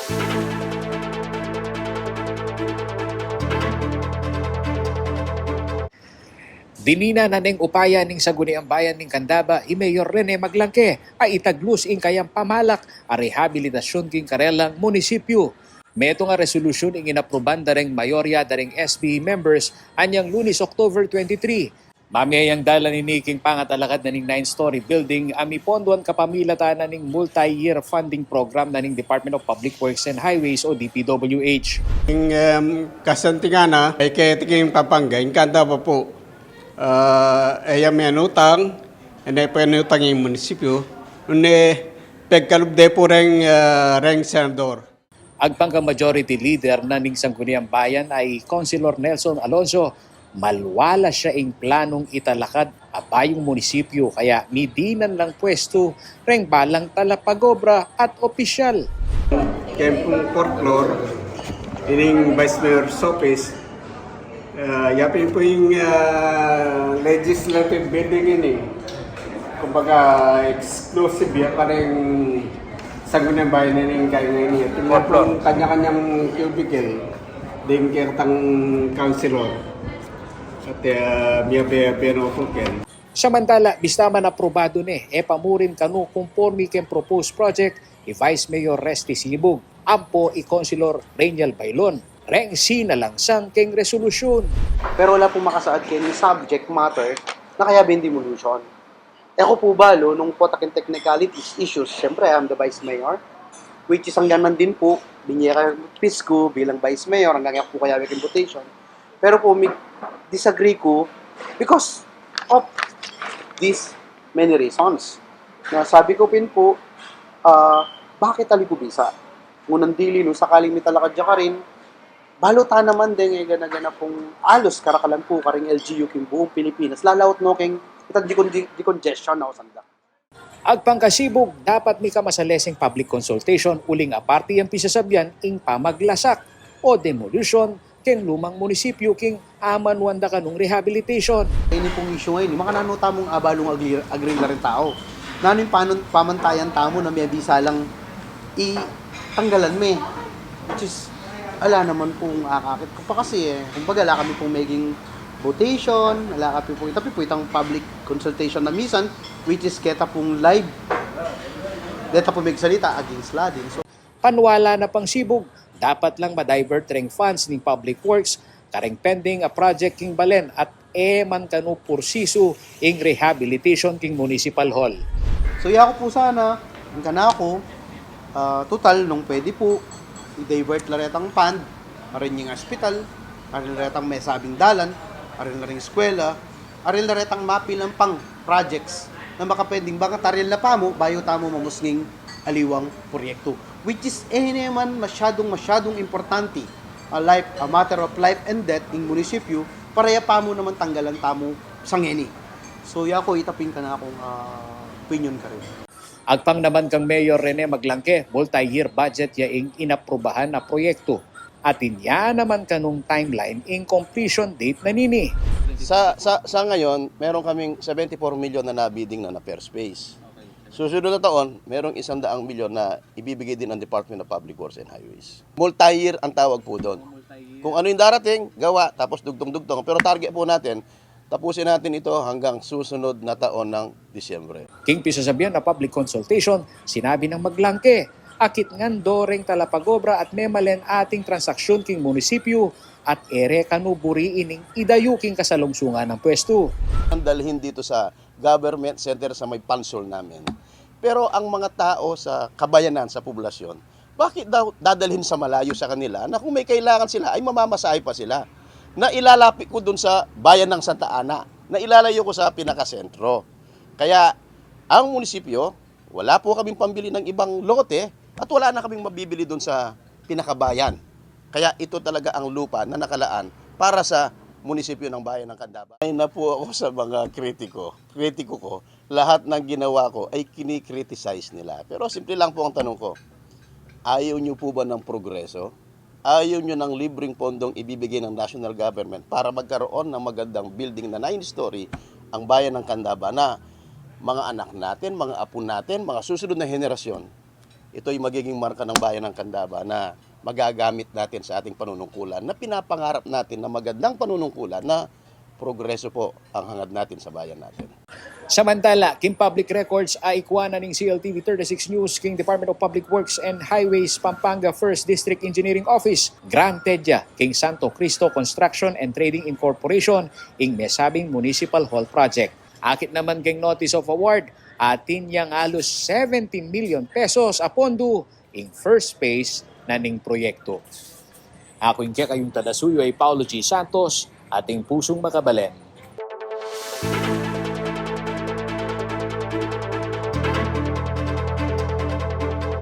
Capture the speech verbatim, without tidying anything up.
Dinina na ning upaya ning Sangguniang Bayan ning Candaba, i Mayor Rene Maglangke, a itaglus ing kayang pamalak a rehabilitasyun king karelang munisipyu. Metung a resolusyun ing inapruban da ring mayorya da ring S B members anyang Lunes, October twenty-three. Mamie yang dalan ini king pangatalakad na ning nine-story building a miponduan kapamilatan na ning multi-year funding program na ning Department of Public Works and Highways o D P W H. Ing, em, kasantingan na, e keti king Pampanga, ing Candaba pu, ah, e ya menutang, e ne penutang ing munisipyu, nune pegkalub de pu reng, ah, reng senador. Agpang kang Majority Leader na ning Sangguniang Bayan a i Councilor Nelson Alonzo, malwala ya ing planung italakad a bayung munisipyu kaya midinan lang pwestu reng balang talapagobra at opisyal. Keng pung fourth floor, ining Vice Mayor's office, ah, yapin pu ing, ah, legislative building ini. Kumbaga, exclusive ya pa rin Sangguniang Bayan ini, kaya nga ini. Tingnan po ang kanya-kanyang cubicle, ding kaya katang councilor. At, ah, miyabe-yabe na po ken. Samantala, bista man aprobadu ne, e pa mu rin kanu kumporme keng proposed project i Vice Mayor Resty Sibug ampo i Councilor Reniel Bailon reng sinalangsang keng resolusyun. Pero wala pong makasaad keni subject matter na kayabe ing demolition. E ku pu balu nung pota keng technicalities, issues, siyempre, I am the vice mayor, which is hanggang nandin pu, binie ku pisku bilang vice mayor, hanggang e ku pu kayabe keng votation. Pero pu, mig-disagree ku because of these many reasons. Na sabi ku pin pu, ah, bakit ali ku bisa? Ngunang dili, nung sakaling mitalakad ya karin, balu ta naman deng e gana-gana pung alus karakalan pu karing L G U king buung Pilipinas, lalaut no keng itang decon-, decongestion o sanda. Agpang ka Sibug, dapat mikamasale sing public consultation uling aparte yang pisasabian ing pamaglasak o demolition keng lumang munisipyu king amanuan da kanung rehabilitation. Ini pung issue ngeni, makananu tamung abalung agri-, agree la ring tau? Nanu ing paman-, pamantayan tamu na mebisa lang i tanggalan me? Which is, ala naman pung akakit ku pa kasi e. Kumbaga, ala kami pung meging votation, ala kami pung, ita pu itang public consultation na misan, which is keta pung live, deta pu megsalita against la din. So, panwala na pang Sibug, dapat lang ma-divert reng funds ning Public Works kareng pending a project king balen at e man kanu pursisu ing rehabilitation king Municipal Hall. So, yaku pu sana, ing kanaku, ah, tutal nung pwede pu, i-divert la retang fund, arin ing hospital, arin la retang mesabing dalan, arin la ring eskwela, arin la retang mapilan pang projects na makapwedeng bangat aril na pamu, bayu tamu mamusnging aliwang proyektu. Which is, e ne man masyadung, masyadung importante, a life, a matter of life and death ing munisipyu, para ya pamu naman tanggalan tamu sangeni. So, yaku, ita pu ing kanakung, ah, opinion karin. Agpang naman kang Mayor Rene Maglangke, multi-year budget ya ing inaprubahan a proyektu. Atin ya naman kanung timeline ing completion date na nini. Sa, sa, sa ngayon, meron kaming seventy-four million na nabidding na, na first phase. Susunod na taon, merong isang daang milyon na ibibigay din ng Department of Public Works and Highways. Multi-year ang tawag po doon. Kung ano yung darating, gawa, tapos dugtong-dugtong. Pero target po natin, tapusin natin ito hanggang susunod na taon ng Disyembre. King pisasabian a public consultation, sinabi nang Maglangke, akit ngan do reng talapagobra at memalen ating transaksyon king munisipyu at e re kanu buriin ing idayu king kasalungsungan nang pwestu. Ang dalhin dito sa government center sa may pansol namin. Pero ang mga tao sa kabayanan, sa poblasyon, bakit daw dadalhin sa malayo sa kanila na kung may kailangan sila ay mamamasahe pa sila? Na ilalapit ko dun sa bayan ng Santa Ana, na ilalayo ko sa pinakasentro. Kaya ang munisipyo, wala po kaming pambili ng ibang lote at wala na kaming mabibili dun sa pinakabayan. Kaya ito talaga ang lupa na nakalaan para sa munisipyo ng Bayan ng Candaba. Ay na po ako sa mga kritiko. Kritiko ko, lahat ng ginawa ko ay kini-criticize nila. Pero simple lang po ang tanong ko, ayaw niyo po ba ng progreso? Ayaw niyo ng libreng pondong ibibigay ng national government para magkaroon ng magandang building na nine-story ang Bayan ng Candaba na mga anak natin, mga apo natin, mga susunod na henerasyon, ito'y magiging marka ng bayan ng Candaba na magagamit natin sa ating panunungkulan na pinapangarap natin na magandang panunungkulan na progreso po ang hangad natin sa bayan natin. Samantala, king public records a ikwa na ning C L T V thirty-six News king Department of Public Works and Highways Pampanga First District Engineering Office, granted ya king Santo Cristo Construction and Trading Incorporation ing mesabing Municipal Hall Project. Akit naman king notice of award, atin yang halos seventy million pesos a pondo ing first phase na ning proyekto. Aku ing kekayung tadasuyu ay Paulo G. Santos, atin pusung makabalen